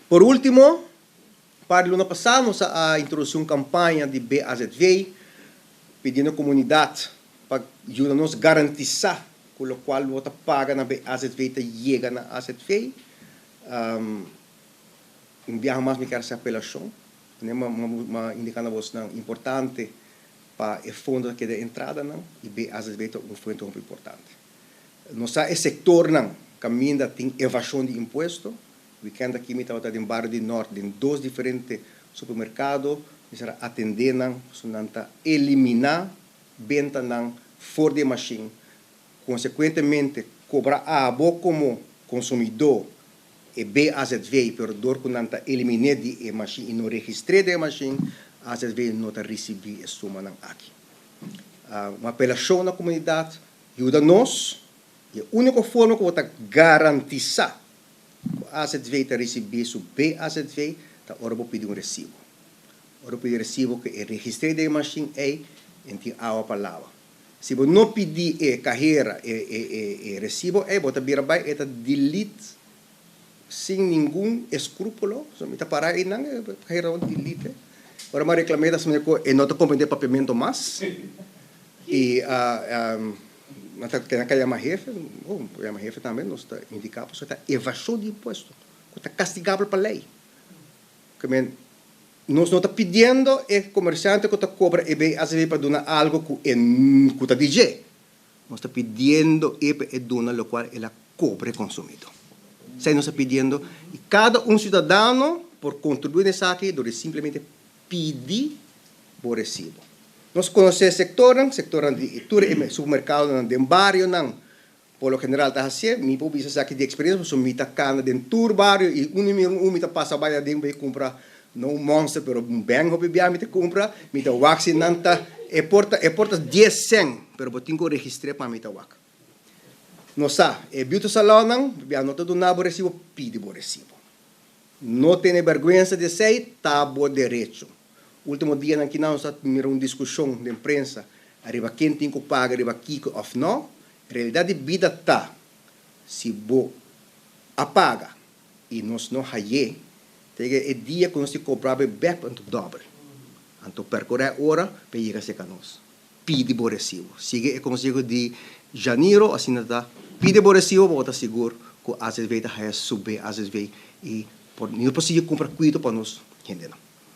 Por último, par di luna pasá nos a introdusí un kampaña di BAZV pidiendo komunidat pa yuda nos garantisá ku lokual bo ta paga na BAZV ta yega na AZV. Un biaha mas mi kier hasi apelashon, m'a indiká na bosnan importante pa e fondo ta keda entradanan i BAZV ta un fuente hopi importante. Nos sa e sektornan kaminda tin evashon di impuesto. Wikènt aki mi tabata den bario di Nòrt den dos diferente supermerkado, mi ser a atendé nan pasobra nan ta eliminá bentanan for di e mashin, konsekuentemente kobra abo komo konsumidó e BAZV, pero dor ku nan ta eliminé di e mashin i no registr'é den e mashin, AZV no ta risibí e sumanan aki. Un apelashon na komunidat, yuda nos, i e úniko forma ku bo ta garantisá ku AZV ta risibí su BAZV ta ora bo pidi un resibo. Ora bo pidi resibo ku e registr'é den e mashin ei, en tin awa pa laba. Si bo no pidi e kahera e e e resibo ei, bo ta bira bai e ta delete sin ningun escrúpulo. So mi ta para einan e kahera ta delete. Ora mi a reclam'é ta asina ku e no ta comprendé papiamento mas i nan ta keda yama hefe, oh yama hefe tambe nos ta indiká pasobra ta evashon di impuesto ku ta kastigabel pa lei. Ke men nos no ta pidiendo e komersiante ku ta kobra e BAZV pa duna algu ku e ku ta di dje. Nos ta pidiendo e pa e duna lokual el a kobra e konsumidó. Esei nos ta pidiendo i kada un siudadano por kontribuí na esaki dor di simplemente pidi bo resibo. Nos konosé sektornan, sektornan di tur e supermerkadonan den barionan Por lo general ta hasié, mi por bisa esaki di eksperensia pasobra mi ta kana den tur bario i unda mi un mi ta pasa bai aden bai kumpra no un Monster pero un Bang hopi bia mi ta kumpra, mi ta wak si nan ta e por ta e por ta dies sèn pero bo tin ku registr'é pa mi ta wak. No sa, e beauty salonnan bia no ta duna bo resibo, pidi bo resibo. No tene bèrgwensa di esei, ta bo derecho. Ultimo dianan kinan nos a mira un diskushon den prensa ariba ken tin ku paga riba kiko òf no. Realidat di bida ta, si bo a paga i nos no hay'é, ta yega e dia ku nos tin kobra bo e bèk anto dòbel. Anto perkurá e ora pa e yega serka nos. Pidi bo resibo. Sigui e konseho di Janiro, asina ta, pidi bo resibo pa bo ta sigur ku azv ta haya su BAZV i por nos por sigui kumpra kuido pa nos hendenan.